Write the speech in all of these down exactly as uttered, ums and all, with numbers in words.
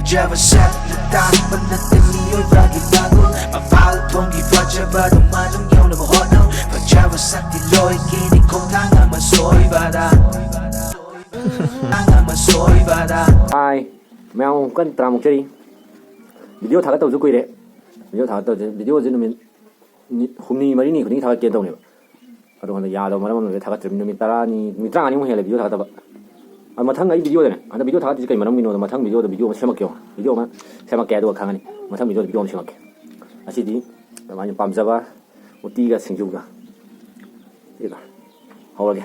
ꯐꯖꯕ ꯁꯛꯅ ꯇꯥꯛꯄ ꯅꯠꯇꯦ ꯃꯤꯑꯣꯏꯕꯒꯤ ꯃꯒꯨꯟ꯫ ꯃꯄꯥꯜ ꯊꯣꯡꯒꯤ ꯐꯖꯕꯗꯣ ꯃꯅꯨꯡ ꯌꯧꯅꯕ ꯍꯣꯠꯅꯧ꯫ ꯐꯖꯕ ꯁꯛꯇꯤ ꯂꯣꯏꯒꯤꯅꯤ ꯈꯣꯡꯊꯥꯡ ꯑꯃ ꯁꯣꯏꯕꯗ꯫ ꯈꯣꯡꯊꯥꯡ ꯑꯃ ꯁꯣꯏꯕꯗ꯫ ꯍꯥꯏ, ꯃꯌꯥꯝ ꯑꯃꯨꯛ ꯀꯟꯅ ꯇꯔꯥꯝ ꯑꯣꯛꯆꯔꯤ꯫ ꯚꯤꯗꯤꯑꯣ ꯊꯥꯒꯠꯇꯕꯁꯨ ꯀꯨꯏꯔꯦ꯫ ꯚꯤꯗꯤꯑꯣ ꯊꯥꯒꯠꯇꯕꯁꯦ, ꯚꯤꯗꯤꯑꯣꯁꯦ ꯅꯨꯃꯤꯠ ꯅꯤ-, ꯍꯨꯝꯅꯤ ꯃꯔꯤꯅꯤ ꯈꯨꯗꯤꯡꯒꯤ ꯊꯥꯒꯠꯀꯦꯅ ꯇꯧꯅꯦꯕ꯫ ꯑꯗꯣ ꯍꯟꯗꯛ ꯌꯥꯗꯕ ꯃꯔꯝ ꯑꯃ ꯂꯩꯔꯦ ꯊꯥꯒꯠꯇ꯭ꯔꯤꯕꯅꯤ꯫ ꯅꯨꯃꯤꯠ ꯇꯔꯥꯅꯤ, ꯅꯨꯃꯤꯠ ꯇꯔꯥꯃꯉꯥꯅꯤꯃꯨꯛ ꯍꯦꯜꯂꯦ ꯚꯤꯗꯤꯑꯣ ꯊꯥꯒꯠꯇꯕ꯫ ꯑꯗꯣ ꯃꯊꯪ ꯑꯩ ꯚꯤꯗꯤꯑꯣꯗꯅꯦ, ꯍꯟꯗꯛ ꯚꯤꯗꯤꯑꯣ ꯊꯥꯒꯠꯇ꯭ꯔꯤꯁꯦ ꯀꯩ ꯃꯔꯝꯒꯤꯅꯣꯗ ꯃꯊꯪ ꯚꯤꯗꯤꯑꯣꯗ ꯚꯤꯗꯤꯑꯣ ꯑꯃ ꯁꯦꯝꯃꯛꯀꯦ꯫ ꯚꯤꯗꯤꯑꯣ ꯑꯃ ꯁꯦꯝꯃꯛꯀꯦ, ꯑꯗꯨꯒ ꯈꯪꯉꯅꯤ꯫ ꯃꯊꯪ ꯚꯤꯗꯤꯑꯣꯗ ꯚꯤꯗꯤꯑꯣ ꯑꯃ ꯁꯦꯝꯃꯛꯀꯦ꯫ ꯉꯁꯤꯗꯤ ꯑꯗꯨꯃꯥꯏꯅ ꯄꯥꯝꯖꯕ ꯎꯇꯤꯒ ꯁꯤꯡꯖꯨꯒ꯫ ꯁꯤꯒ ꯍꯧꯔꯒꯦ꯫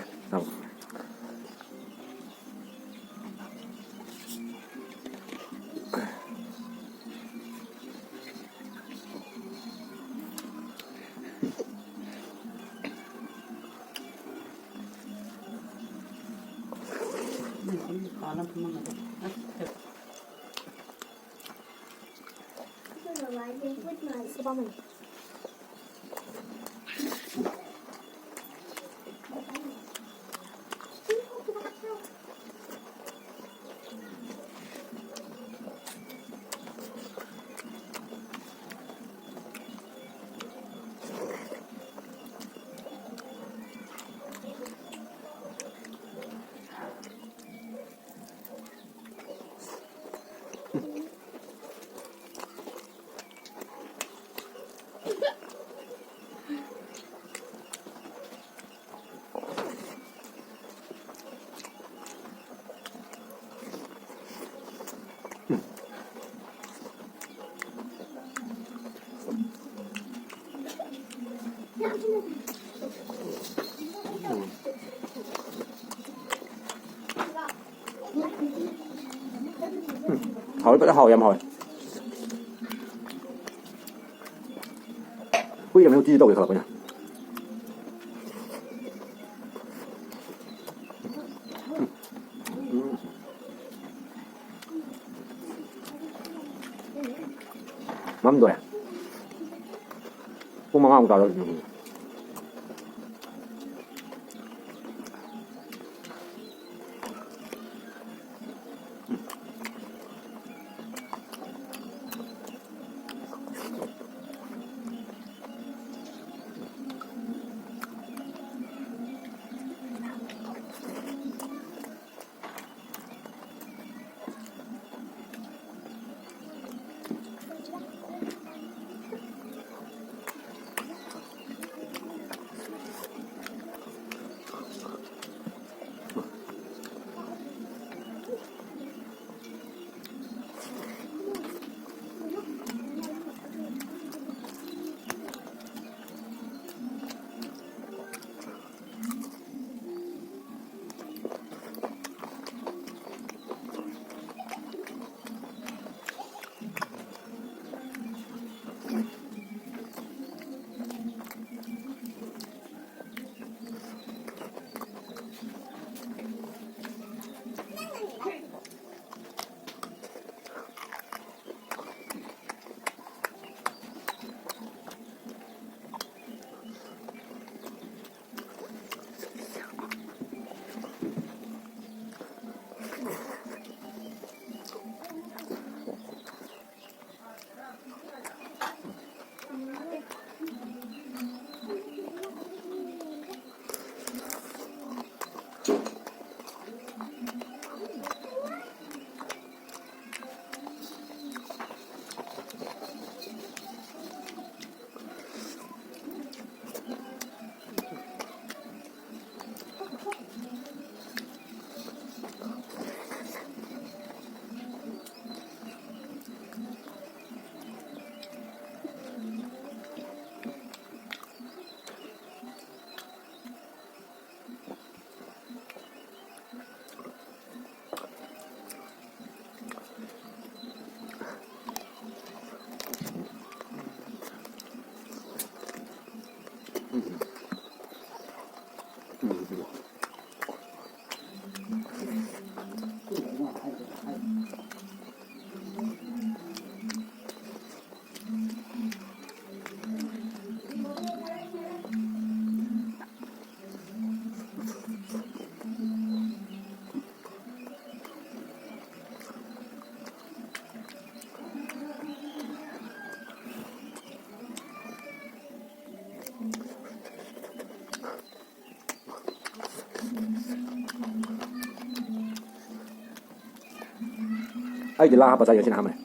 ꯍꯥꯎꯋꯦ, ꯐꯖꯅ ꯍꯥꯎꯋꯦ, ꯌꯥꯝ ꯍꯥꯎꯋꯦ꯫ ꯀꯨꯏꯔꯕꯅꯦ ꯎꯇꯤꯁꯦ ꯇꯧꯒꯦ ꯈꯜꯂꯛꯄ ꯑꯩꯅ꯫ ꯃꯝꯗꯣꯔꯦ꯫ ꯄꯨꯡ ꯃꯉꯥꯃꯨꯛ ꯇꯥꯗꯧꯔꯦ꯫ ꯑꯩꯗꯤ ꯂꯥ ꯍꯥꯞꯄ ꯆꯥꯏ, ꯉꯁꯤꯅ ꯑꯍꯥꯟꯕꯅꯦ꯫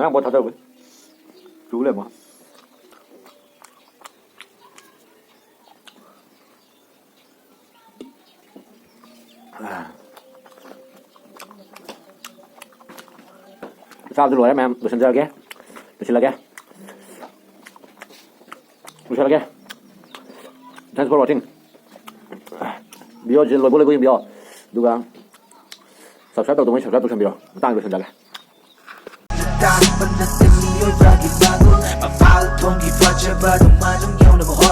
ꯉꯔꯥꯡ ꯕꯣꯜ ꯊꯥꯗꯔꯨꯕꯩ꯫ ꯇꯨ ꯂꯩꯔꯝꯃꯣ꯫ ꯆꯥꯕꯗꯨ ꯂꯣꯏꯔꯦ ꯃꯌꯥꯝ, ꯂꯣꯏꯁꯤꯟꯖꯔꯒꯦ, ꯂꯣꯏꯁꯤꯜꯂꯒꯦ, ꯂꯣꯏꯁꯤꯜꯂꯒꯦ꯫ Thanks for watching꯫ Video ꯁꯤ ꯂꯣꯏꯕ ꯂꯣꯏꯕ ꯌꯦꯡꯕꯤꯌꯣ, ꯑꯗꯨꯒ subscribe ꯇꯧꯗꯕꯉꯩ subscribe ꯇꯧꯁꯟꯕꯤꯔꯣ꯫ ꯃꯇꯥꯡ ꯂꯣꯏꯁꯤꯟꯖꯔꯒꯦ꯫ ꯇꯥꯛꯄ ꯅꯠꯇꯦ ꯃꯤꯑꯣꯏꯕꯒꯤ ꯃꯒꯨꯟ, ꯃꯄꯥꯜ ꯊꯣꯡꯒꯤ ꯐꯖꯕꯗꯣ ꯃꯅꯨꯡ ꯌꯧꯅꯕ ꯍꯣꯠꯅꯕ꯫